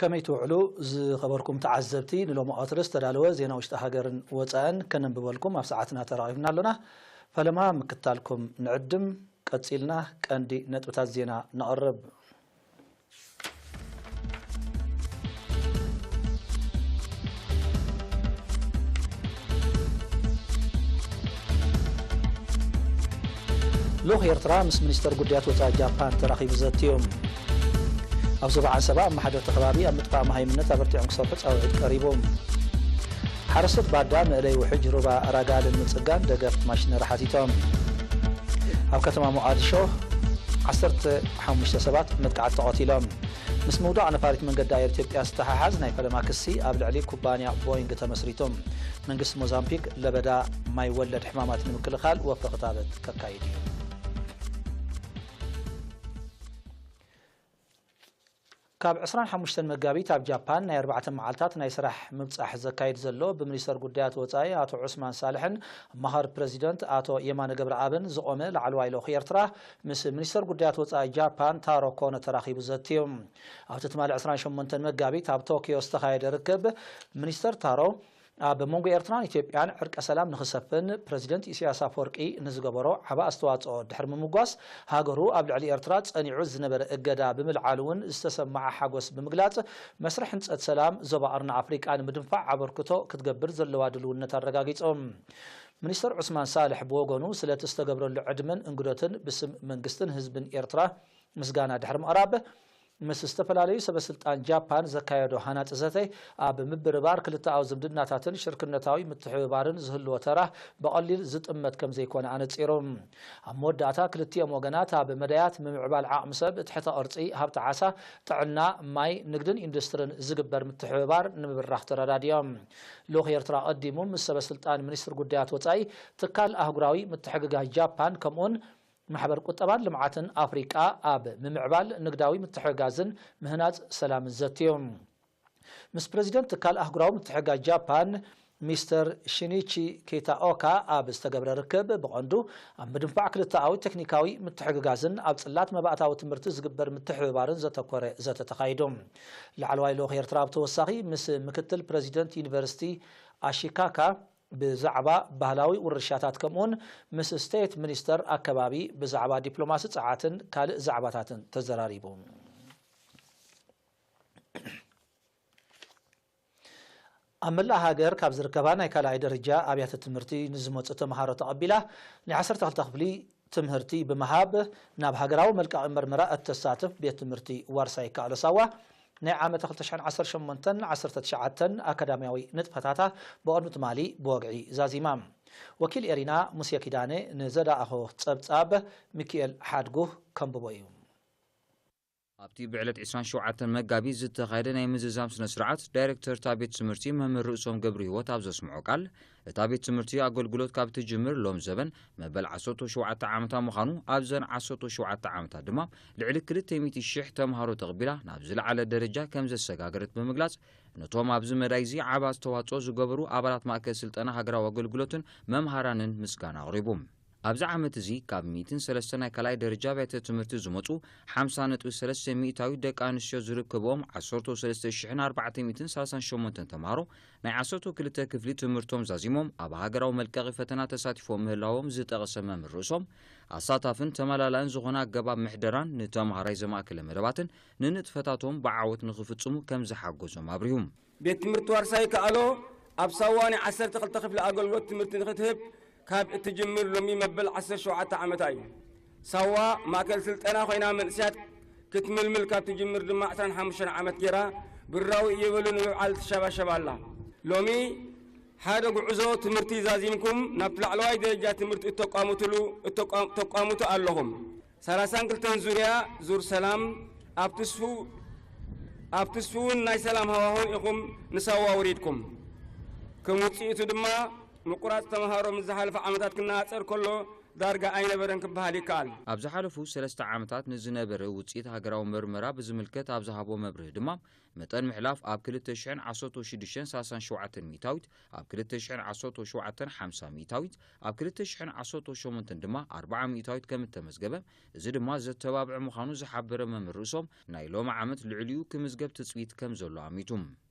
ከመይ ትውዕሉ ዝኸበርኩም ተዓዘብቲ? ንሎሚ ቀትሪ ዝተዳለወ ዜና ውሽጢ ሃገርን ወጻእን ከነንብበልኩም ኣብ ሰዓትና ተራኺብና ኣሎና። ፈለማ ምክታልኩም ንዕድም። ቀጺልና ቀንዲ ነጥብታት ዜና ነቕርብ። ልኡኽ ኤርትራ ምስ ሚኒስተር ጉዳያት ወጻኢ ጃፓን ተራኺቡ ዘትዩ። ኣብ ዞባ ዓንሰባ ኣመሓደርቲ ከባቢ ኣብ ምጥፋእ መሃይምነት ኣበርቲዖም ክሰርሑ ጻውዒት ቀሪቡ። ሓረስቶት ባዳ መእለይ ውሕጅ ሩባ ራጋልን ምጽጋን ደገፍ ማሽነሪ ሓቲቶም። ኣብ ከተማ ሞቓዲሾ ዓሰርተ ሓሙሽተ ሰባት መጥቃዕቲ ተቐቲሎም። ምስ ምውዳቕ ነፋሪት መንገዲ ኣየር ኢትዮጵያ ዝተሓሓዝ ናይ ፈለማ ክሲ ኣብ ልዕሊ ኩባንያ ቦይንግ ተመስሪቱ። መንግስቲ ሞዛምቢክ ለበዳ ማይ ወለድ ሕማማት ንምክልኻል ወፍሪ ክታበት ከካይድ እዩ። ካብ ዕስራን ሓሙሽተን መጋቢት ኣብ ጃፓን ናይ ኣርባዕተ መዓልታት ናይ ስራሕ ምብጻሕ ዘካይድ ዘሎ ብሚኒስተር ጉዳያት ወጻኢ ኣቶ ዑስማን ሳልሕን ኣማኻሪ ፕረዚደንት ኣቶ የማነ ገብረኣብን ዝቖመ ላዕለዋይ ልኡኽ ኤርትራ ምስ ሚኒስተር ጉዳያት ወጻኢ ጃፓን ታሮ ኮኖ ተራኺቡ ዘትዩ። ኣብቲ ትማሊ ዕስራን ሸሞንተን መጋቢት ኣብ ቶኪዮ ዝተኻየደ ርክብ ሚኒስተር ታሮ ኣብ መንጎ ኤርትራን ኢትዮጵያን ዕርቀ ሰላም ንኽሰፍን ፕረዚደንት ኢሳያስ ኣፈወርቂ ንዝገበሮ ዓቢ ኣስተዋጽኦ ድሕሪ ምምጓስ፣ ሃገሩ ኣብ ልዕሊ ኤርትራ ጸኒዑ ዝነበረ እገዳ ብምልዓሉ እውን ዝተሰምዓ ሓጎስ ብምግላጽ፣ መስርሕ ህንጸት ሰላም ዞባ ቀርኒ ኣፍሪቃ ንምድንፋዕ ኣበርክቶ ክትገብር ዘለዋ ድልውነት ኣረጋጊጹ። ሚኒስተር ዑስማን ሳልሕ ብወገኑ፣ ስለቲ ዝተገብረሉ ዕድመን እንግዶትን ብስም መንግስትን ህዝብን ኤርትራ ምስጋና ድሕሪ ምቕራብ፣ ምስ ዝተፈላለዩ ሰበ ስልጣን ጃፓን ዘካየዶ ሃናጺ ዘተ፣ ኣብ ምብርባር ክልተኣዊ ዝምድናታትን ሽርክነታዊ ምትሕብባርን ዝህልዎ ተራ ብቐሊል ዝጥመት ከም ዘይኮነ ኣነጺሩ። ኣብ መወዳእታ፣ ክልቲኦም ወገናት ኣብ መዳያት ምምዕባል ዓቕሚ ሰብ፣ ትሕተ ቅርጺ፣ ሃብቲ ዓሳ፣ ጥዕና፣ ማይ፣ ንግድን ኢንዱስትርን ዝግበር ምትሕብባር ንምብራኽ ተረዳዲኦም። ልኡኽ ኤርትራ ኣቐዲሙ ምስ ሰበ ስልጣን ሚኒስትሪ ጉዳያት ወጻኢ፣ ትካል ኣህጉራዊ ምትሕግጋዝ ጃፓን፣ ከምኡውን ማሕበር ቁጠባን ልምዓትን ኣፍሪቃ ኣብ ምምዕባል ንግዳዊ ምትሕግጋዝን ምህናጽ ሰላምን ዘትዩ። ምስ ፕረዚደንት ትካል ኣህጉራዊ ምትሕግጋዝ ጃፓን ሚስተር ሺኒቺ ኪታኦካ ኣብ ዝተገብረ ርክብ፣ ብቐንዱ ኣብ ምድንፋዕ ክልተኣዊ ቴክኒካዊ ምትሕግጋዝን ኣብ ጽላት መባእታዊ ትምህርቲ ዝግበር ምትሕብባርን ዘተኮረ ዘተ ተኻይዱ። ላዕለዋይ ልኡኽ ኤርትራ ብተወሳኺ ምስ ምክትል ፕረዚደንት ዩኒቨርሲቲ ኣሺካካ ብዛዕባ ባህላዊ ውርሻታት፣ ከምኡውን ምስ ስቴት ሚኒስተር ኣከባቢ ብዛዕባ ዲፕሎማሲ ጸዓትን ካልእ ዛዕባታትን ተዘራሪቡ። ኣብ መላእ ሃገር ካብ ዝርከባ ናይ ካልኣይ ደረጃ ኣብያተ ትምህርቲ ንዝመጹ ተምሃሮ ተቐቢላ ናይ ዓሰርተ ክልተ ክፍሊ ትምህርቲ ብምሃብ ናብ ሃገራዊ መልቀቒ መርመራ እተሳትፍ ቤት ትምህርቲ ዋርሳይ ይከኣሎ ሳዋ፣ ናይ ዓመተ ክልተ ሽሕን ዓሰርተ ሸሞንተን ዓሰርተ ትሽዓተን ኣካዳሚያዊ ንጥፈታታ ብቕድሚ ትማሊ ብወግዒ ዛዚማ። ወኪል ኤሪና ሙሴ ኪዳነ ንዘዳእኾ ጸብጻብ ሚኪኤል ሓድጉ ከንብቦ እዩ። ኣብቲ ብዕለት ዕስራን ሸውዓተን መጋቢት ዝተኻየደ ናይ ምዝዛም ስነ ስርዓት፣ ዳይሬክተር እታ ቤት ትምህርቲ መምህር ርእሶም ገብረ ህይወት ኣብ ዘስምዖ ቃል፣ እታ ቤት ትምህርቲ ኣገልግሎት ካብ ትጅምር ሎም ዘበን መበል ዓሰርተ ሸውዓተ ዓመታ ምዃኑ፣ ኣብዘን ዓሰርተ ሸውዓተ ዓመታት ድማ ልዕሊ ክልተ ሚእቲ ሽሕ ተምሃሮ ተቕቢላ ናብ ዝለዓለ ደረጃ ከም ዘሰጋገረት ብምግላጽ፣ ነቶም ኣብዚ መዳይ እዚ ዓቢ ኣስተዋጽኦ ዝገበሩ ኣባላት ማእከል ስልጠና ሃገራዊ ኣገልግሎትን መምሃራንን ምስጋና ኣቕሪቡ። ኣብዚ ዓመት እዚ ካብ ሚእትን ሰለስተን ናይ ካልኣይ ደረጃ ኣብያተ ትምህርቲ ዝመጹ ሓምሳ ነጥቢ ሰለስተ ሚእታዊት ደቂ ኣንስትዮ ዝርከብኦም ዓሰርተ ሰለስተ ሽሕን ኣርባዕተ ሚእትን ሰላሳን ሸሞንተን ተምሃሮ ናይ ዓሰርተ ክልተ ክፍሊ ትምህርቶም ዛዚሞም ኣብ ሃገራዊ መልቀቒ ፈተና ተሳቲፎም ምህላዎም ዝጠቐሰ መምህር ርእሶም፣ ኣሳታፍን ተመላላእን ዝኾነ ኣገባብ ምሕደራን ንተምሃራይ ዘማእከለ መደባትን ንንጥፈታቶም ብዓወት ንኽፍጽሙ ከም ዝሓገዞም ኣብሪሁ። ቤት ትምህርቲ ዋርሳይ ከኣሎ ኣብ ሳዋ ናይ ዓሰርተ ክልተ ክፍሊ ኣገልግሎት ትምህርቲ ንኽትህብ ካብ እትጅምር ሎሚ መበል ዓሰርተ ሸውዓተ ዓመታ እዩ። ሳዋ ማእከል ስልጠና ኮይና መንእሰያት ክትምልምል ካብ ትጅምር ድማ ዕስራን ሓሙሽተን ዓመት ገይራ ብራዊ እየበሉ ንምብዓል ትሸባሸብ ኣላ። ሎሚ ሓደ ጉዕዞ ትምህርቲ ዛዚምኩም ናብቲ ላዕለዋይ ደረጃ ትምህርቲ እተቋምትሉ፣ እተቋ-፣ ተቋምቱ ኣለኹም። ሰላሳን ክልተን ዙርያ ዙር ሰላም ኣብ ትስፉ-፣ ኣብ ትስፉውን ናይ ሰላም ሃዋሁን ኢኹም ንሳዋ ወሪድኩም። ከም ውጽኢቱ ድማ ምቁራጽ ተምሃሮ ምስ ዝሓለፈ ዓመታት ክነጻጸር ከሎ ዳርጋ ኣይነበረን ክበሃል ይከኣል። ኣብ ዝሓለፉ ሰለስተ ዓመታት ንዝነበረ ውፅኢት ሃገራዊ ምርመራ ብዝምልከት ኣብ ዝሃቦ መብርህ ድማ፣ መጠን ምሕላፍ ኣብ ክልተ ሽሕን ዓሰርተ ሽዱሽተን ሰላሳን ሸውዓተን ሚእታዊት፣ ኣብ ክልተ ሽሕን ዓሰርተ ሸውዓተን ሓምሳ ሚእታዊት፣ ኣብ ክልተ ሽሕን ዓሰርተ ሸሞንተን ድማ ኣርብዓ ሚእታዊት ከም እተመዝገበ፣ እዚ ድማ ዘተባብዕ ምዃኑ ዝሓበረ መምህር ርእሶም፣ ናይ ሎሚ ዓመት ልዕሊኡ ክምዝገብ ትፅቢት ከም ዘሎ ኣሚቱ።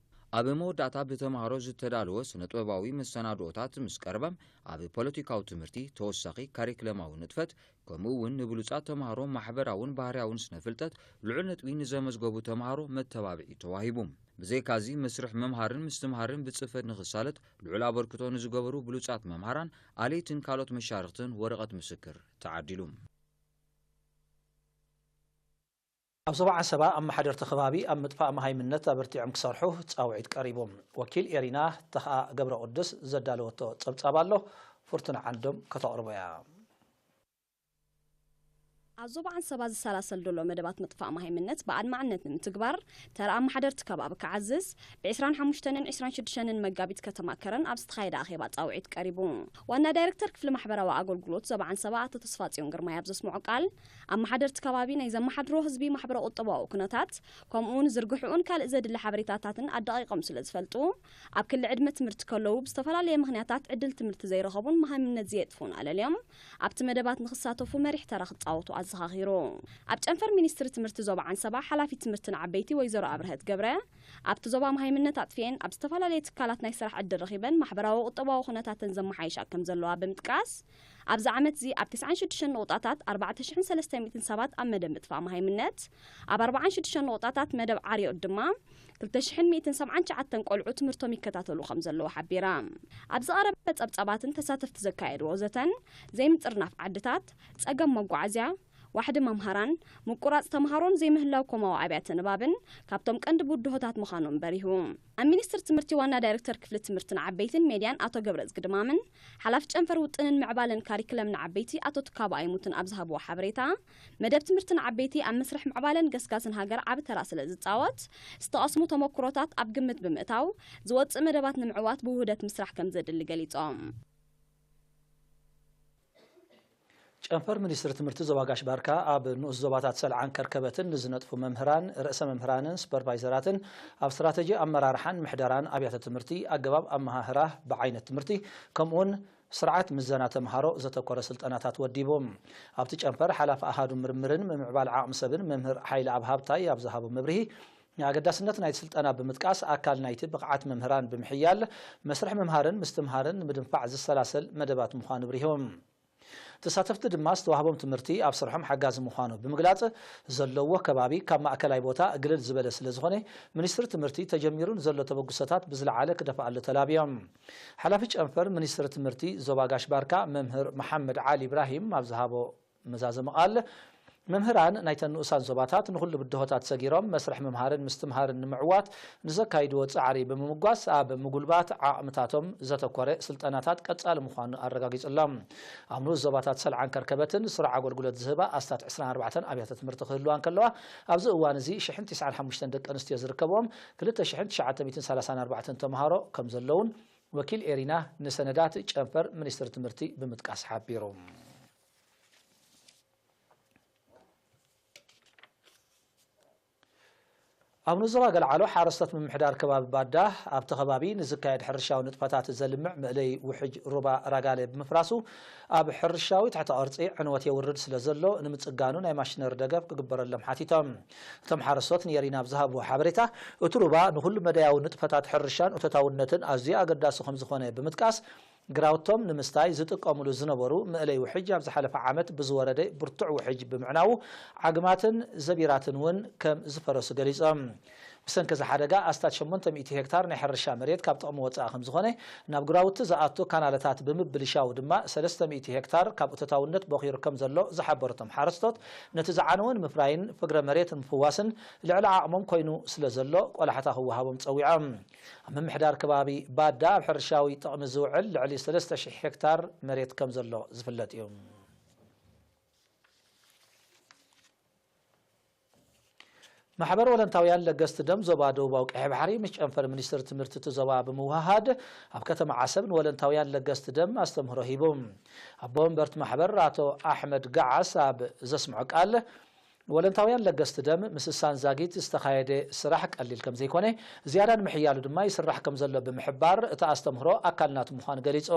ኣብ መወዳእታ ብተምሃሮ ዝተዳለወ ስነ-ጥበባዊ መሰናድኦታት ምስ ቀረበ፣ ኣብ ፖለቲካዊ ትምህርቲ ተወሳኺ ካሪክለማዊ ንጥፈት፣ ከምኡ እውን ንብሉጻት ተምሃሮ ማሕበራውን ባህርያውን ስነ-ፍልጠት ልዑል ነጥቢ ንዘመዝገቡ ተምሃሮ መተባብዒ ተዋሂቡ። ብዘይካዚ መስርሕ ምምሃርን ምስትምሃርን ብጽፈት ንኽሳለጥ ልዑል ኣበርክቶ ንዝገበሩ ብሉጻት መምሃራን፣ ኣለይትን ካልኦት መሻርኽትን ወረቐት ምስክር ተዓዲሉ። ኣብ ዞባ ዓንሰባ ኣመሓደርቲ ከባቢ ኣብ ምጥፋእ መሃይምነት ኣበርቲዖም ክሰርሑ ጻውዒት ቀሪቡ። ወኪል ኤሪና ተኽኣ ገብረ ቅዱስ ዘዳለወቶ ጸብጻብ ኣሎ፣ ፍርቱና ዓንዶም ከተቕርቦ እያ። ኣብ ዞባ ዓንሰባ ዝሰላሰል ዘሎ መደባት ምጥፋእ መሃይምነት ብኣድማዕነት ንምትግባር ተራ ኣመሓደርቲ ከባቢ ክዓዝዝ፣ ብ ዕስራን ሓሙሽተን ዕስራን ሽዱሽተን መጋቢት ከተማ ከረን ኣብ ዝተኻየደ ኣኼባ ጻውዒት ቀሪቡ። ዋና ዳይረክተር ክፍሊ ማሕበራዊ ኣገልግሎት ዞባ ዓንሰባ ኣቶ ተስፋጽዮን ግርማይ ኣብ ዘስምዖ ቃል፣ ኣመሓደርቲ ከባቢ ናይ ዘመሓድሮ ህዝቢ ማሕበረ ቁጠባዊ ኩነታት፣ ከምኡ እውን ዝርግሕኡን ካልእ ዘድሊ ሓበሬታታትን ኣዳቒቖም ስለ ዝፈልጡ፣ ኣብ ክሊ ዕድመ ትምህርቲ ከለዉ ብዝተፈላለየ ምኽንያታት ዕድል ትምህርቲ ዘይረኸቡን መሃይምነት ዘየጥፍኡን ኣለልዮም፣ ኣብቲ መደባት ንኽሳተፉ መሪሕ ተራ ክጻወቱ ኣዘኻኺሩ። ኣብ ጨንፈር ሚኒስትሪ ትምህርቲ ዞባ ዓንሰባ ሓላፊት ትምህርቲ ንዓበይቲ ወይዘሮ ኣብርሀት ገብረ፣ ኣብቲ ዞባ መሃይምነት ኣጥፊኤን ኣብ ዝተፈላለየ ትካላት ናይ ስራሕ ዕድል ረኺበን ማሕበራዊ ቁጠባዊ ኩነታተን ዘመሓይሻ ከም ዘለዋ ብምጥቃስ፣ ኣብዚ ዓመት እዚ ኣብ ተስዓን ሽዱሽተን ንቑጣታት ኣርባዕተ ሽሕን ሰለስተ ሚእትን ሰባት ኣብ መደብ ምጥፋእ መሃይምነት፣ ኣብ ኣርባዓን ሽዱሽተን ንቑጣታት መደብ ዓርዮት ድማ ክልተ ሽሕን ሚእትን ሰብዓን ትሽዓተን ቆልዑ ትምህርቶም ይከታተሉ ከም ዘለዉ ሓቢራ። ኣብ ዝቐረበ ጸብጻባትን ተሳተፍቲ ዘካየድዎ ዘተን፣ ዘይምጥርናፍ ዓድታት፣ ጸገም መጓዓዝያ፣ ዋሕዲ መምሃራን፣ ምቁራጽ ተምሃሮን ዘይምህላው ኮማዊ ኣብያተ ንባብን ካብቶም ቀንዲ ብድሆታት ምዃኖም በሪሁ። ኣብ ሚኒስትሪ ትምህርቲ ዋና ዳይሬክተር ክፍሊ ትምህርቲ ንዓበይትን ሜድያን ኣቶ ገብረዝጊ ድማምን፣ ሓላፊ ጨንፈር ውጥንን ምዕባለን ካሪክለም ንዓበይቲ ኣቶ ትካቦ ኣይሙትን ኣብ ዝሃብዎ ሓበሬታ፣ መደብ ትምህርቲ ንዓበይቲ ኣብ መስርሕ ምዕባለን ገስጋስን ሃገር ዓቢ ተራ ስለ ዝጻወት፣ ዝተቐስሙ ተመኩሮታት ኣብ ግምት ብምእታው፣ ዝወጽእ መደባት ንምዕዋት ብውህደት ምስራሕ ከም ዘድሊ ገሊጾም። ጨንፈር ሚኒስትሪ ትምህርቲ ዞባ ጋሽ ባርካ ኣብ ንኡስ ዞባታት ሰልዓን ከርከበትን ንዝነጥፉ መምህራን፣ ርእሰ መምህራንን ሱፐርቫይዘራትን ኣብ ስትራተጂ ኣመራርሓን ምሕደራን ኣብያተ ትምህርቲ ኣገባብ ኣመሃህራ ብዓይነት ትምህርቲ ከምኡውን ስርዓት ምዘና ተምሃሮ ዘተኮረ ስልጠናታት ወዲቡ። ኣብቲ ጨንፈር ሓላፊ ኣሃዱ ምርምርን ምምዕባል ዓቕሚ ሰብን መምህር ሓይለኣብ ሃብታይ ኣብ ዝሃቦ መብርሂ፣ ኣገዳስነት ናይቲ ስልጠና ብምጥቃስ፣ ኣካል ናይቲ ብቕዓት መምህራን ብምሕያል፣ መስርሕ ምምሃርን ምስትምሃርን ንምድንፋዕ ዝሰላሰል መደባት ምዃኑ ኣብሪሆም። ተሳተፍቲ ድማ ዝተዋህቦም ትምህርቲ ኣብ ስርሖም ሓጋዚ ምዃኑ ብምግላጽ፣ ዘለዎ ከባቢ ካብ ማእከላይ ቦታ ግልል ዝበለ ስለ ዝኾነ፣ ሚኒስትሪ ትምህርቲ ተጀሚሩ ንዘሎ ተበግሶታት ብዝለዓለ ክደፍኣሉ ተላብዮም። ሓላፊ ጨንፈር ሚኒስትሪ ትምህርቲ ዞባ ጋሽ ባርካ መምህር መሓመድ ዓሊ ኢብራሂም ኣብ ዝሃቦ መዛዘሚ ቃል፣ መምህራን ናይተን ንኡሳን ዞባታት ንኹሉ ብድሆታት ሰጊሮም መስርሕ ምምሃርን ምስትምሃርን ንምዕዋት ንዘካይድዎ ጻዕሪ ብምምጓስ፣ ኣብ ምጉልባት ዓቕምታቶም ዘተኮረ ስልጠናታት ቀጻሊ ምዃኑ ኣረጋጊጹሎም። ኣብ ንኡስ ዞባታት ሰልዓን ከርከበትን ስሩዕ ኣገልግሎት ዝህባ ኣስታት ዕስራን ኣርባዕተን ኣብያተ ትምህርቲ ክህልዋ እንከለዋ፣ ኣብዚ እዋን እዚ ሽሕን ትስዓን ሓሙሽተን ደቂ ኣንስትዮ ዝርከብዎም ክልተ ሽሕን ትሽዓተ ሚእትን ሰላሳን ኣርባዕተን ተምሃሮ ከም ዘለውን ወኪል ኤሪና ንሰነዳት ጨንፈር ሚኒስትሪ ትምህርቲ ብምጥቃስ ሓቢሩ። ኣብ ንዞባ ገልዓሎ ሓረስቶት ምምሕዳር ከባቢ ባዳ ኣብቲ ከባቢ ንዝካየድ ሕርሻዊ ንጥፈታት ዘልምዕ መእለይ ውሕጅ ሩባ ራጋለ ብምፍራሱ ኣብ ሕርሻዊ ትሕተ ቅርጺ ዕንወት የውርድ ስለ ዘሎ ንምጽጋኑ ናይ ማሽነሪ ደገፍ ክግበረሎም ሓቲቶም። እቶም ሓረስቶት ንኤሪና ኣብ ዝሃብዎ ሓበሬታ፣ እቲ ሩባ ንኹሉ መዳያዊ ንጥፈታት ሕርሻን እቶታውነትን ኣዝዩ ኣገዳሲ ከም ዝኾነ ብምጥቃስ፣ ግራውቶም ንምስታይ ዝጥቀምሉ ዝነበሩ መእለይ ውሕጅ ኣብ ዝሓለፈ ዓመት ብዝወረደ ብርቱዕ ውሕጅ ብምዕናዉ ዓግማትን ዘቢራትን እውን ከም ዝፈረሱ ገሊጾም። ብሰንኪ እዚ ሓደጋ ኣስታት ሸሞንተ ሚእቲ ሄክታር ናይ ሕርሻ መሬት ካብ ጥቕሚ ወጻኢ ከም ዝኾነ፣ ናብ ግራውቲ ዝኣቱ ካናለታት ብምብልሻው ድማ ሰለስተ ሚእቲ ሄክታር ካብ እቶታውነት ቦኺሩ ከም ዘሎ ዝሓበሩ እቶም ሓረስቶት፣ ነቲ ዝዓነወ ንምፍራይን ፍግረ መሬት ንምፍዋስን ልዕሊ ዓቕሞም ኮይኑ ስለ ዘሎ ቆላሕታ ክወሃቦም ጸዊዖም። ኣብ ምምሕዳር ከባቢ ባዳ ኣብ ሕርሻዊ ጥቕሚ ዝውዕል ልዕሊ ሰለስተ ሽሕ ሄክታር መሬት ከም ዘሎ ዝፍለጥ እዩ። ማሕበር ወለንታውያን ለገስቲ ደም ዞባ ደቡባዊ ቀይሕ ባሕሪ ምስ ጨንፈር ሚኒስትሪ ትምህርቲ እቲ ዞባ ብምውህሃድ ኣብ ከተማ ዓሰብ ንወለንታውያን ለገስቲ ደም ኣስተምህሮ ሂቡ። ኣቦ ወንበርቲ ማሕበር ኣቶ ኣሕመድ ገዓስ ኣብ ዘስምዖ ቃል፣ ወለንታውያን ለገስቲ ደም ምስሳን ዛጊት ዝተኻየደ ስራሕ ቀሊል ከም ዘይኮነ፣ ዝያዳ ንምሕያሉ ድማ ይስራሕ ከም ዘሎ ብምሕባር፣ እቲ ኣስተምህሮ ኣካል ናቱ ምዃኑ ገሊጹ።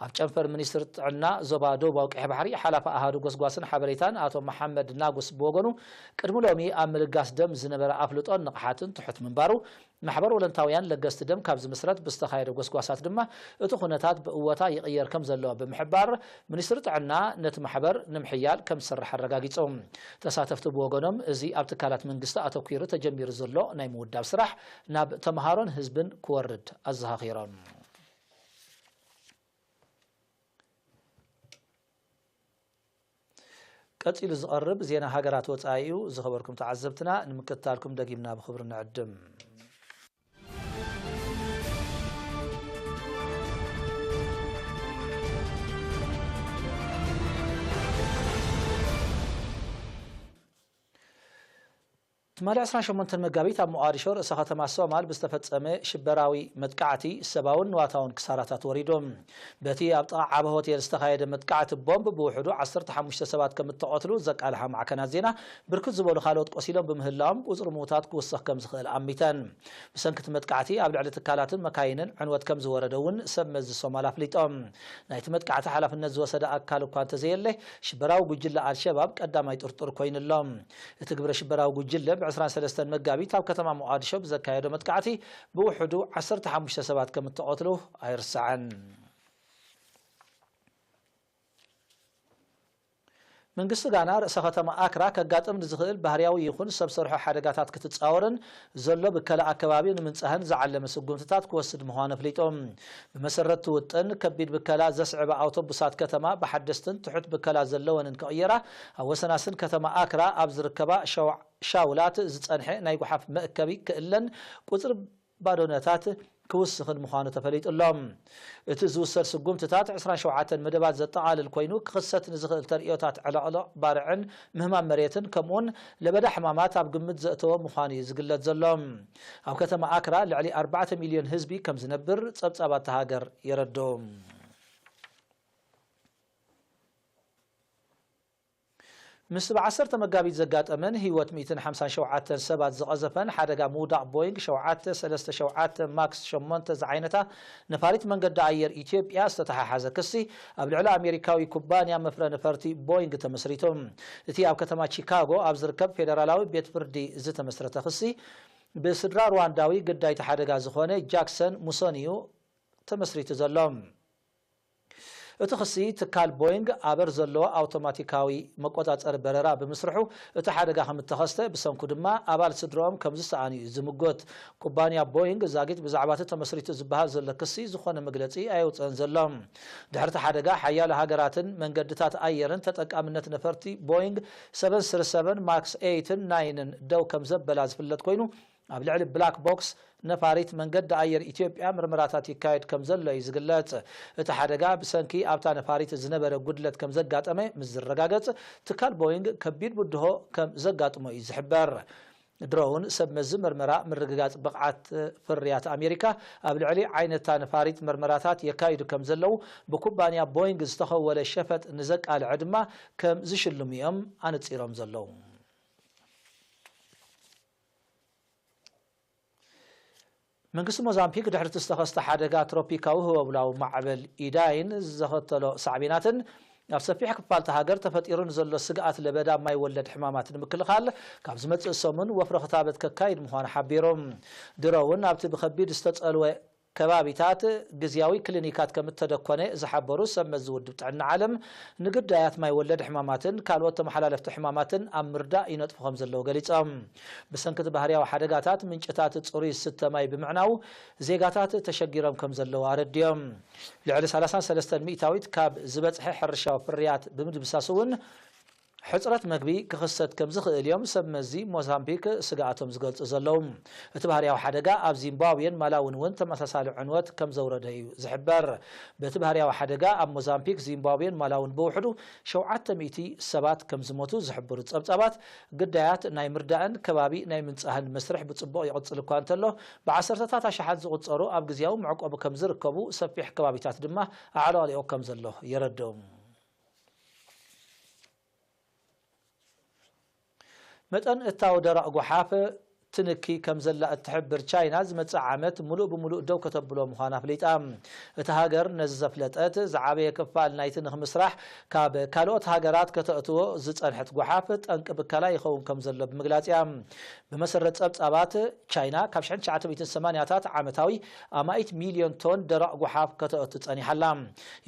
ኣብ ጨንፈር ሚኒስትሪ ጥዕና ዞባ ደቡባዊ ቀይሕ ባሕሪ ሓላፊ ኣሃዱ ጎስጓስን ሓበሬታን ኣቶ መሓመድ ናጉስ ብወገኑ፣ ቅድሚ ሎሚ ኣብ ምልጋስ ደም ዝነበረ ኣፍልጦን ንቕሓትን ትሑት ምንባሩ፣ ማሕበር ወለንታውያን ለገስቲ ደም ካብ ዝምስረት ብዝተኻየደ ጎስጓሳት ድማ እቲ ኩነታት ብእወታ ይቕየር ከም ዘሎ ብምሕባር፣ ሚኒስትሪ ጥዕና ነቲ ማሕበር ንምሕያል ከም ዝሰርሕ ኣረጋጊጹ። ተሳተፍቲ ብወገኖም፣ እዚ ኣብ ትካላት መንግስቲ ኣተኲሩ ተጀሚሩ ዘሎ ናይ ምውዳብ ስራሕ ናብ ተምሃሮን ህዝብን ክወርድ ኣዘኻኺሮም። ቀጺሉ ዝቐርብ ዜና ሃገራት ወጻኢ እዩ። ዝኸበርኩም ተዓዘብትና፣ ንምክትታልኩም ደጊምና ብኽብሪ ንዕድም። ትማሊ ዕስራን ሸሞንተን መጋቢት ኣብ ሞቓዲሾ ርእሰ ከተማ ሶማል ብዝተፈጸመ ሽበራዊ መጥቃዕቲ ሰብኣውን ንዋታውን ክሳራታት ወሪዱ። በቲ ኣብ ጥቓ ዓቢ ሆቴል ዝተኻየደ መጥቃዕቲ ቦምብ ብውሕዱ ዓሰርተ ሓሙሽተ ሰባት ከም እተቐትሉ ዘቃልሓ ማዕከናት ዜና፣ ብርክት ዝበሉ ካልኦት ቆሲሎም ብምህላዎም ቁጽሪ ምዉታት ክውስኽ ከም ዝኽእል ኣሚተን። ብሰንኪ እቲ መጥቃዕቲ ኣብ ልዕሊ ትካላትን መካይንን ዕንወት ከም ዝወረደ እውን ሰብ መዚ ሶማል ኣፍሊጦም። ናይቲ መጥቃዕቲ ሓላፍነት ዝወሰደ ኣካል እኳ እንተዘየለ፣ ሽበራዊ ጉጅለ ኣልሸባብ ቀዳማይ ጥርጡር ኮይኑ ኣሎ። እቲ ግብረ ሽበራዊ ጉጅለ ብ ዕስራን ሰለስተን መጋቢት ኣብ ከተማ ሞቓዲሾ ብዘካየዶ መጥቃዕቲ ብውሕዱ ዓሰርተ ሓሙሽተ ሰባት ከም እተቐትሉ ኣይርሳዕን። መንግስቲ ጋና ርእሰ ከተማ ኣክራ ከጋጥም ንዝኽእል ባህርያዊ ይኹን ሰብ ሰርሖ ሓደጋታት ክትጻወርን ዘሎ ብከላ ኣከባቢ ንምንጻህን ዝዓለመ ስጉምትታት ክወስድ ምዃኑ ኣፍሊጡ። ብመሰረት እቲ ውጥን፣ ከቢድ ብከላ ዘስዕባ ኣውቶቡሳት ከተማ ብሓደስትን ትሑት ብከላ ዘለወንን ክቕየራ፣ ኣብ ወሰናስን ከተማ ኣክራ ኣብ ዝርከባ ሸው-፣ ሻውላት ዝጸንሐ ናይ ጓሓፍ መእከቢ ክእለን ቁጽሪ ባዶነታት ክውስኽን ምዃኑ ተፈሊጡ ኣሎ። እቲ ዝውሰድ ስጉምትታት ዕስራን ሸውዓተን መደባት ዘጠቓልል ኮይኑ፣ ክኽሰት ንዝኽእል ተርእዮታት ዕለቕለቕ ባርዕን ምህማም መሬትን፣ ከምኡውን ለበዳ ሕማማት ኣብ ግምት ዘእተወ ምዃኑ እዩ ዝግለጽ ዘሎ። ኣብ ከተማ ኣክራ ልዕሊ ኣርባዕተ ሚልዮን ህዝቢ ከም ዝነብር ጸብጻባት እታ ሃገር የረድኡ። ምስቲ ብዓሰርተ መጋቢት ዘጋጠመን ህይወት ሚእትን ሓምሳን ሸውዓተን ሰባት ዝቐዘፈን ሓደጋ ምውዳቕ ቦይንግ ሸውዓተ ሰለስተ ሸውዓተ ማክስ ሸሞንተ ዝዓይነታ ነፋሪት መንገዲ ኣየር ኢትዮጵያ ዝተተሓሓዘ ክሲ ኣብ ልዕሊ ኣሜሪካዊ ኩባንያ መፍረ ነፈርቲ ቦይንግ ተመስሪቱ። እቲ ኣብ ከተማ ቺካጎ ኣብ ዝርከብ ፌደራላዊ ቤት ፍርዲ ዝተመስረተ ክሲ፣ ብስድራ ሩዋንዳዊ ግዳይቲ ሓደጋ ዝኾነ ጃክሰን ሙሶን እዩ ተመስሪቱ ዘሎ። እቲ ክሲ፣ ትካል ቦይንግ ኣበር ዘለዎ ኣውቶማቲካዊ መቆጻጸሪ በረራ ብምስርሑ፣ እቲ ሓደጋ ከም እተኸስተ፣ ብሰንኩ ድማ ኣባል ስድርኦም ከም ዝሰኣኑ እዩ ዝምጎት። ኩባንያ ቦይንግ ዛጊት ብዛዕባ እቲ ተመስሪቱ ዝበሃል ዘሎ ክሲ ዝኾነ መግለጺ ኣየውጽአን ዘሎ። ድሕሪ እቲ ሓደጋ፣ ሓያሎ ሃገራትን መንገድታት ኣየርን ተጠቃምነት ነፈርቲ ቦይንግ ሰቨን ስሪ ሰቨን ማክስ ኤይትን ናይንን ደው ከም ዘበላ ዝፍለጥ ኮይኑ፣ ኣብ ልዕሊ ብላክ ቦክስ ነፋሪት መንገዲ ኣየር ኢትዮጵያ ምርመራታት ይካየድ ከም ዘሎ እዩ ዝግለጽ። እቲ ሓደጋ ብሰንኪ ኣብታ ነፋሪት ዝነበረ ጉድለት ከም ዘጋጠመ ምስ ዝረጋገጽ፣ ትካል ቦይንግ ከቢድ ብድሆ ከም ዘጋጥሞ እዩ ዝሕበር። ድሮውን ሰብ መዚ ምርመራ ምርግጋጽ ብቕዓት ፍርያት ኣሜሪካ ኣብ ልዕሊ ዓይነታ ነፋሪት ምርመራታት የካይዱ ከም ዘለዉ፣ ብኩባንያ ቦይንግ ዝተኸወለ ሸፈጥ ንዘቃልዐ ድማ ከም ዝሽልሙ እዮም ኣነጺሮም ዘለዉ። መንግስቲ ሞዛምቢክ ድሕሪ እቲ ዝተኸስተ ሓደጋ ትሮፒካዊ ህወብላዊ ማዕበል ኢዳይን ዘኸተሎ ሳዕቤናትን ኣብ ሰፊሕ ክፋል እታ ሃገር ተፈጢሩ ንዘሎ ስግኣት ለበዳ ማይ ወለድ ሕማማት ንምክልኻል፣ ካብ ዝመጽእ ሰሙን ወፍሪ ክታበት ከካይድ ምዃኑ ሓቢሩ። ድሮ እውን ኣብቲ ብኸቢድ ዝተጸልወ ከባቢታት ግዝያዊ ክሊኒካት ከም እተደኮነ ዝሓበሩ ሰብ መዚ ውድብ ጥዕና ዓለም፣ ንግዳያት ማይ ወለድ ሕማማትን ካልኦት ተመሓላለፍቲ ሕማማትን ኣብ ምርዳእ ይነጥፉ ከም ዘለዉ ገሊጾም። ብሰንኪ እቲ ባህርያዊ ሓደጋታት፣ ምንጭታት ጽሩይ ዝስተ ማይ ብምዕናዉ፣ ዜጋታት ተሸጊሮም ከም ዘለዉ ኣረዲኦም። ልዕሊ ሰላሳን ሰለስተን ሚእታዊት ካብ ዝበጽሐ ሕርሻዊ ፍርያት ብምድምሳስ እውን፣ ሕጽረት መግቢ ክኽሰት ከም ዝኽእል እዮም ሰብ መዚ ሞዛምቢክ ስግኣቶም ዝገልጹ ዘለዉ። እቲ ባህርያዊ ሓደጋ ኣብ ዚምባብዌን ማላዊን እውን ተመሳሳሊ ዕንወት ከም ዘውረደ እዩ ዝሕበር። በቲ ባህርያዊ ሓደጋ ኣብ ሞዛምቢክ፣ ዚምባብዌን ማላዊን ብውሕዱ ሸውዓተ ሚእቲ ሰባት ከም ዝሞቱ ዝሕብሩ ጸብጻባት፣ ግዳያት ናይ ምርዳእን ከባቢ ናይ ምንጻህን መስርሕ ብጽቡቕ ይቕጽል እኳ እንተሎ፣ ብዓሰርተታት ኣሽሓት ዝቑጸሩ ኣብ ግዝያዊ መዕቆቢ ከም ዝርከቡ፣ ሰፊሕ ከባቢታት ድማ ኣዕለቕሊቑ ከም ዘሎ የረድኡ። መጠን እታው ደረቕ ጓሓፍ ትንኪ ከም ዘላ እትሕብር ቻይና፣ ዝመጽእ ዓመት ምሉእ ብምሉእ ደው ከተብሎ ምዃና ኣፍሊጣ። እታ ሃገር ነዚ ዘፍለጠት፣ ዝዓበየ ክፋል ናይቲ ንኽምስራሕ ካብ ካልኦት ሃገራት ከተእትዎ ዝጸንሐት ጓሓፍ ጠንቂ ብከላ ይኸውን ከም ዘሎ ብምግላጽ እያ። ብመሰረት ጸብጻባት፣ ቻይና ካብ ሽሕን ትሽዓተ ሚእትን ሰማንያታት ዓመታዊ ኣማኢት ሚልዮን ቶን ደረቕ ጓሓፍ ከተእቱ ጸኒሓ ኣላ።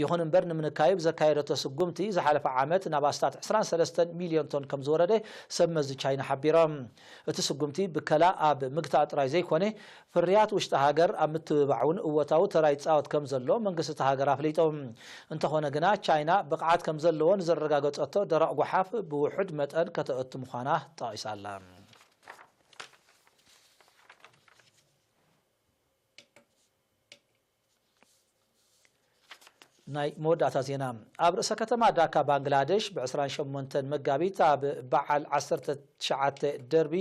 ይኹን እምበር፣ ንምንካዩ ብዘካየደቶ ስጉምቲ፣ ዝሓለፈ ዓመት ናብ ኣስታት ዕስራን ሰለስተን ሚልዮን ቶን ከም ዝወረደ ሰብ መዚ ቻይና ሓቢሮም። እቲ ስጉምቲ ብከላ ኣብ ምግታእ ጥራይ ዘይኮነ፣ ፍርያት ውሽጢ ሃገር ኣብ ምትብባዕ እውን እወታዊ ተራ ይጻወት ከም ዘሎ መንግስቲ እታ ሃገር ኣፍሊጡ። እንተኾነ ግና፣ ቻይና ብቕዓት ከም ዘለዎ ንዘረጋገጸቶ ደረቕ ጓሓፍ ብውሑድ መጠን ከተእቱ ምዃና ጠቒሳ ኣላ። ናይ መወዳእታ ዜና። ኣብ ርእሰ ከተማ ዳካ፣ ባንግላደሽ፣ ብ28 መጋቢት ኣብ በዓል ዓሰርተ ትሽዓተ ደርቢ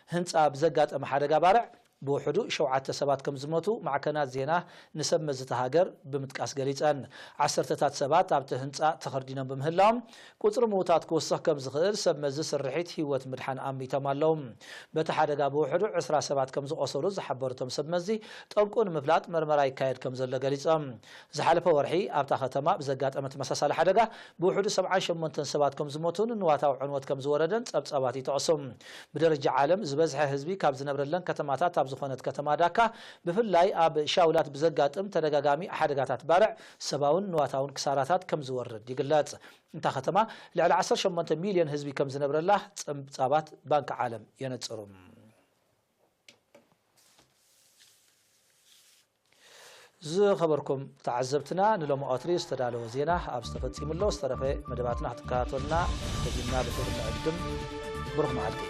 ህንጻ ብዘጋጠመ ሓደጋ ባርዕ ብውሕዱ ሸውዓተ ሰባት ከም ዝሞቱ ማዕከናት ዜና ንሰብ መዚ እታ ሃገር ብምጥቃስ ገሊጸን። ዓሰርተታት ሰባት ኣብቲ ህንጻ ተኸርዲኖም ብምህላዎም፣ ቁጽሪ ምዉታት ክውስኽ ከም ዝኽእል ሰብ መዚ ስርሒት ህይወት ምድሓን ኣሚቶም ኣለዉ። በቲ ሓደጋ ብውሕዱ ዕስራ ሰባት ከም ዝቖሰሉ ዝሓበሩ እቶም ሰብ መዚ፣ ጠንቁ ንምፍላጥ መርመራ ይካየድ ከም ዘሎ ገሊጾም። ዝሓለፈ ወርሒ ኣብታ ከተማ ብዘጋጠመ ተመሳሳሊ ሓደጋ ብውሕዱ ሰብዓን ሸሞንተን ሰባት ከም ዝሞቱን ንዋታዊ ዕንወት ከም ዝወረደን ጸብጻባት ይጠቕሱ። ብደረጃ ዓለም ዝበዝሐ ህዝቢ ካብ ዝነብረለን ከተማታት ኣብ ዝኾነት ከተማ ዳካ፣ ብፍላይ ኣብ ሻውላት ብዘጋጥም ተደጋጋሚ ሓደጋታት ባርዕ ሰብኣውን ንዋታውን ክሳራታት ከም ዝወርድ ይግለጽ። እታ ከተማ ልዕሊ ዓሰርተ ሸሞንተ ሚልዮን ህዝቢ ከም ዝነብረላ ጸብጻባት ባንኪ ዓለም የነጽሩ። ዝኸበርኩም ተዓዘብትና፣ ንሎሚ ቀትሪ ዝተዳለወ ዜና ኣብዚ ተፈጺሙ ኣሎ። ዝተረፈ መደባትና ክትከታተሉና ደጊምና ብኽብሪ ንዕድም። ብሩኽ መዓልቲ።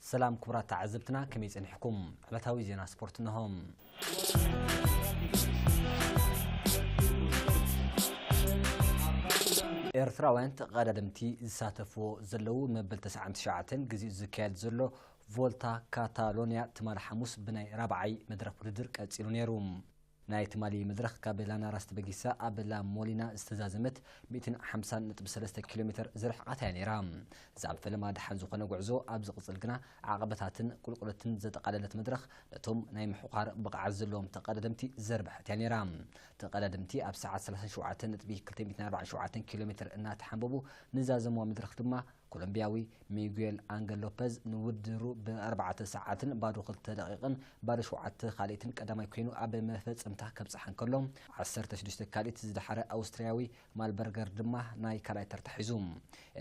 ሰላም ክቡራት ተዓዘብትና፣ ከመይ ጸኒሕኩም? ዕለታዊ ዜና ስፖርት እንሆ። ኤርትራውያን ተቐዳደምቲ ዝሳተፍዎ ዘለዉ መበል ተስዓን ትሽዓተን ግዜኡ ዝካየድ ዘሎ ቮልታ ካታሎንያ ትማሊ ሓሙስ ብናይ ራብዓይ መድረኽ ውድድር ቀጺሉ ነይሩ። ናይ ትማሊ መድረኽ ካብ ላናራስ ተበጊሳ ኣብ ላ ሞሊና ዝተዛዘመት ሚእትን ሓምሳን ነጥቢ ሰለስተ ኪሎ ሜትር ዝርሕቐት እያ ነይራ። እዛ ኣብ ፈለማ ደሓን ዝኾነ ጉዕዞ ኣብ ዝቕጽል ግና ዓቐበታትን ቁልቁለትን ዘጠቓለለት መድረኽ ነቶም ናይ ምሕዃር ብቕዓት ዘለዎም ተቐዳደምቲ ዘርብሐት እያ ነይራ። ተቐዳደምቲ ኣብ ሰዓት ሰላሳን ሸውዓተን ነጥቢ ክልተ ሚእትን ኣርባዓን ሸውዓተን ኪሎ ሜትር እናተሓንበቡ ንዛዘምዋ መድረኽ ድማ ኮሎምቢያዊ ሚጉኤል ኣንገል ሎፐዝ ንውድድሩ ብኣርባዕተ ሰዓትን ባዶ ክልተ ደቂቕን ባዶ ሸውዓተ ካልኢትን ቀዳማይ ኮይኑ ኣብ መፈጸምታ ከብጽሓ እንከሎ፣ ዓሰርተ ሽዱሽተ ካልኢት ዝደሓረ ኣውስትርያዊ ማልበርገር ድማ ናይ ካልኣይ ተርታ ሒዙ።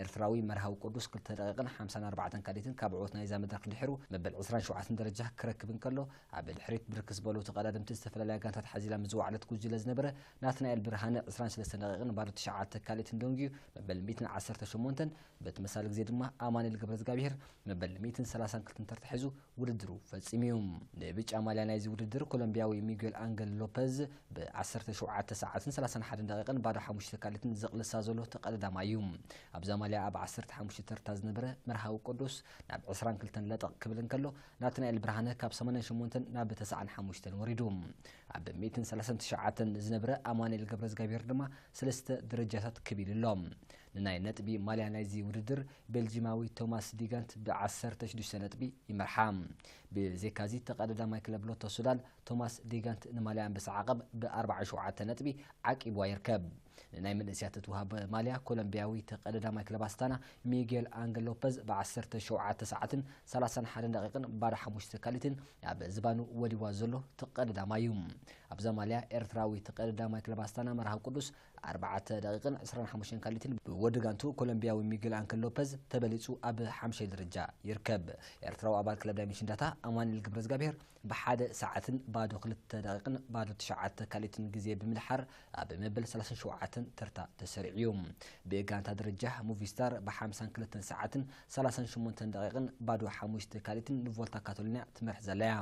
ኤርትራዊ መርሃዊ ቅዱስ ክልተ ደቂቕን ሓምሳን ኣርባዕተን ካልኢትን ካብ ዕወት ናይዛ መድረኽ ድሒሩ መበል ዕስራን ሸውዓተን ደረጃ ክረክብ እንከሎ፣ ኣብ ድሕሪት ብርክት ዝበሉ ተቐዳደምቲ ዝተፈላለያ ጋንታት ሓዚላ ምስ ዝወዓለት ጉጅለ ዝነበረ ናትናኤል ብርሃነ ዕስራን ሰለስተን ደቂቕን ባዶ ትሽዓተ ካልኢትን ደንጊዩ መበል ሚእትን ዓሰርተ ሸሞንተን፣ በቲ መሳሊ ግዜ ድማ ኣማኑኤል ገብረዝጋብሄር መበል ሚእትን ሰላሳን ክልተን ተርታ ሒዙ ውድድሩ ፈጺሙ እዩ። ንብጫ ማልያ ናይዚ ውድድር ኮሎምቢያዊ ሚጉኤል ኣንገል ሎፐዝ ብ ዓሰርተ ሸውዓተ ሰዓትን ሰላሳን ሓደን ደቂቕን ባዶ ሓሙሽተ ካልኢትን ዝቕልሳ ዘሎ ተቐዳዳማይ እዩ። ኣብዛ ማልያ ኣብ ዓሰርተ ሓሙሽተ ተርታ ዝነበረ መርሃዊ ቅዱስ ናብ ዕስራን ክልተን ለጠቕ ክብል እንከሎ፣ ናትናኤል ብርሃነ ካብ ሰማንያን ሸሞንተን ናብ ተስዓን ሓሙሽተን ወሪዱ። ኣብ ሚእትን ሰላሳን ትሽዓተን ዝነበረ ኣማኑኤል ገብረዝጋብሄር ድማ ሰለስተ ደረጃታት ክብ ኢሉ ኣሎ። ንናይ ነጥቢ ማልያ ናይዚ ውድድር ቤልጂማዊ ቶማስ ዲጋንት ብ ዓሰርተ ሽዱሽተ ነጥቢ ይመርሓ። ብዘይካዚ ተቐዳዳማይ ክለብ ሎቶ ሱዳን ቶማስ ዲጋንት ንማልያ ኣንበሳ ዓቐብ ብ ኣርባዓን ሸውዓተን ነጥቢ ዓቂብዋ ይርከብ። ንናይ መንእስያት እትወሃብ ማልያ ኮሎምቢያዊ ተቐዳዳማይ ክለብ ኣስታና ሚጌል ኣንገል ሎፐዝ ብ ዓሰርተ ሸውዓተ ሰዓትን ሰላሳን ሓደን ደቂቕን ባዶ ሓሙሽተ ካሊትን ኣብ ዝባኑ ወዲዋ ዘሎ ተቐዳዳማይ እዩ። ኣብዛ ማልያ ኤርትራዊ ተቐዳዳማይ ክለብ ኣስታና መርሃዊ ቅዱስ ኣርባዕተ ደቂቕን ዕስራን ሓሙሽተን ካሊትን ብወዲ ጋንቱ ኮሎምቢያዊ ሚጌል ኣንገል ሎፐዝ ተበሊጹ ኣብ ሓምሻይ ደረጃ ይርከብ። ኤርትራዊ ኣባል ክለብ ዳይመንሽን ዳታ ኣማኑኤል ገብረዝጋብሔር ብሓደ ሰዓትን ባዶ ክልተ ደቂቕን ባዶ ትሽዓተ ካልኢትን ግዜ ብምድሓር ኣብ መበል ሰላሳን ሸውዓተን ተርታ ተሰሪዑ እዩ። ብጋንታ ደረጃ ሙቪስታር ብሓምሳን ክልተን ሰዓትን ሰላሳን ሸሞንተን ደቂቕን ባዶ ሓሙሽተ ካልኢትን ንቮልታ ካቶሊና ትመርሕ ዘላ እያ።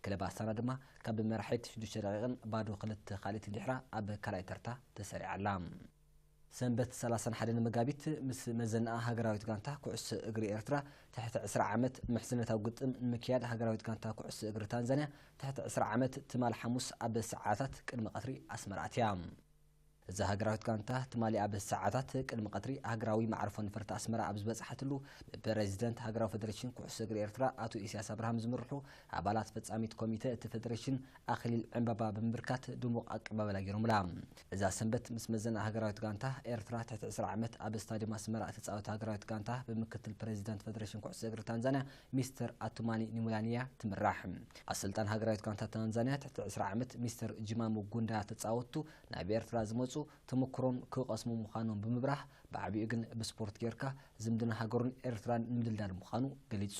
ክለብ ኣስታና ድማ ካብ መራሒት ሽዱሽተ ደቂቕን ባዶ ክልተ ካልኢትን ድሕራ ኣብ ካልኣይ ተርታ ተሰሪዓ ኣላ። ሰንበት ሰላሳን ሓደን መጋቢት ምስ መዘናኣ ሃገራዊት ጋንታ ኩዕሶ እግሪ ኤርትራ ትሕቲ ዕስራ ዓመት ምሕዝነታዊ ግጥም ንምክያድ ሃገራዊት ጋንታ ኩዕሶ እግሪ ታንዛንያ ትሕቲ ዕስራ ዓመት ትማል ሓሙስ ኣብ ሰዓታት ቅድሚ ቀትሪ ኣስመራ ኣትያ። እዛ ሃገራዊት ጋንታ ትማሊ ኣብ ሰዓታት ቅድሚ ቀትሪ ሃገራዊ መዕርፎ ነፈርቲ ኣስመራ ኣብ ዝበጽሓትሉ ብፕረዚደንት ሃገራዊ ፌደሬሽን ኩዕሶ እግሪ ኤርትራ ኣቶ ኢሳያስ ኣብርሃም ዝምርሑ ኣባላት ፈጻሚት ኮሚተ እቲ ፌደሬሽን ኣኽሊል ዕምባባ ብምብርካት ድሙቕ ኣቀባበላ ገይሮምላ። እዛ ሰንበት ምስ መዘና ሃገራዊት ጋንታ ኤርትራ ትሕቲ ዕስራ ዓመት ኣብ ስታዲየም ኣስመራ እትጻወት ሃገራዊት ጋንታ ብምክትል ፕረዚደንት ፌደሬሽን ኩዕሶ እግሪ ታንዛንያ ሚስተር ኣቱማኒ ኒሙላንያ ትምራሕ። ኣሰልጣን ሃገራዊት ጋንታ ታንዛንያ ትሕቲ ዕስራ ዓመት ሚስተር ጂማሙ ጉንዳ ተጻወቱ ናብ ኤርትራ ዝመጹ ተመክሮን ክቐስሙ ምዃኖም ብምብራህ ብዓቢኡ ግን ብስፖርት ጌርካ ዝምድና ሃገሩን ኤርትራን ንምድልዳል ምዃኑ ገሊጹ።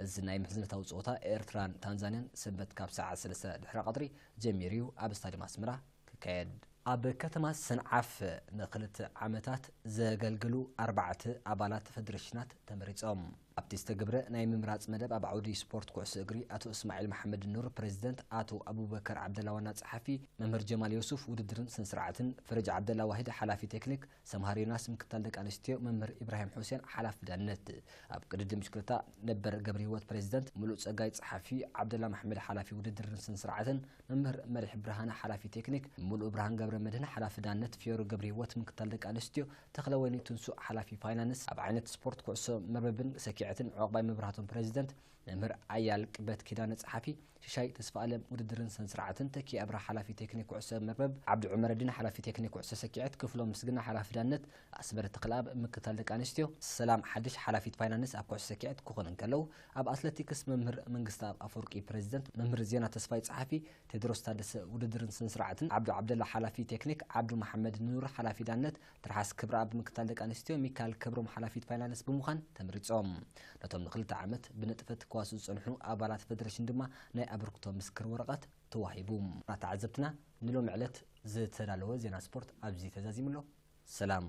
እዚ ናይ ምሕዝነታዊ ጸወታ ኤርትራን ታንዛንያን ሰንበት ካብ ሰዓት ሰለስተ ድሕሪ ቀትሪ ጀሚሩ እዩ ኣብ ስታዲየም ኣስመራ ክካየድ። ኣብ ከተማ ሰንዓፈ ንክልተ ዓመታት ዘገልግሉ ኣርባዕተ ኣባላት ፌደሬሽናት ተመሪጾም። ኣብቲ ዝተገብረ ናይ ምምራጽ መደብ ኣብ ዓውዲ ስፖርት ኩዕሶ እግሪ ኣቶ እስማዒል መሓመድ ኑር ፕሬዚደንት፣ ኣቶ ኣቡበከር ዓብደላ ዋና ጸሓፊ፣ መምህር ጀማል ዮሱፍ ውድድርን ስነ ስርዓትን፣ ፈረጅ ዓብደላ ዋሂድ ሓላፊ ቴክኒክ፣ ሰምሃር ዮናስ ምክታል ደቂ ኣንስትዮ፣ መምህር ኢብራሂም ሑሴን ሓላፊ ዳነት። ኣብ ቅድድም ብሽክለታ ነበር ገብረ ህይወት ፕሬዚደንት፣ ሙሉእ ጸጋይ ጸሓፊ፣ ዓብደላ መሓመድ ሓላፊ ውድድርን ስነ ስርዓትን፣ መምህር መሪሕ ብርሃነ ሓላፊ ቴክኒክ፣ ሙሉእ ብርሃን ገብረ መድህን ሓላፊ ዳነት፣ ፍዮሪ ገብረ ህይወት ምክታል ደቂ ኣንስትዮ፣ ተኽለወይኒ ትንሱእ ሓላፊ ፋይናንስ፣ ኣብ ዓይነት ስፖርት ኩዕሶ መርበብን ሰኪዐትን፣ ዑቕባይ መብራህቶም ፕሬዚደንት፣ መምህር ኣያል ቅበት ኪዳነ ጸሓፊ፣ ሽሻይ ተስፋ ኣለም ውድድርን ስነ ስርዓትን፣ ተኪ ኣብርሃ ሓላፊ ቴክኒክ ኩዕሶ መርበብ፣ ዓብዲ ዑመረዲን ሓላፊ ቴክኒክ ኩዕሶ ሰኪዐት፣ ክፍሎም ምስግና ሓላፊ ዳነት፣ ኣስመረ ተኽለኣብ ምክታል ደቂ ኣንስትዮ፣ ሰላም ሓድሽ ሓላፊት ፋይናንስ ኣብ ኩዕሶ ሰኪዐት ክኾኑ እንከለዉ፣ ኣብ ኣትሌቲክስ መምህር መንግስተኣብ ኣፈወርቂ ፕሬዚደንት፣ መምህር ዜና ተስፋይ ጸሓፊ፣ ቴድሮስ ታደሰ ውድድርን ስነ ስርዓትን፣ ዓብዱ ዓብደላ ሓላፊ ቴክኒክ፣ ዓብዱ መሓመድ ኑር ሓላፊ ዳነት፣ ትርሓስ ክብረኣብ ምክታል ደቂ ኣንስትዮ፣ ሚካኤል ክብሮም ሓላፊት ፋይናንስ ብምዃን ተመሪጾም። ነቶም ንክልተ ዓመት ብንጥፈት ክዋስኡ ዝጸንሑ ኣባላት ፌደሬሽን ድማ ናይ ኣበርክቶ ምስክር ወረቐት ተዋሂቡ። ተዓዘብትና፣ ንሎሚ ዕለት ዝተዳለወ ዜና ስፖርት ኣብዚ ተዛዚሙ ኣሎ። ሰላም።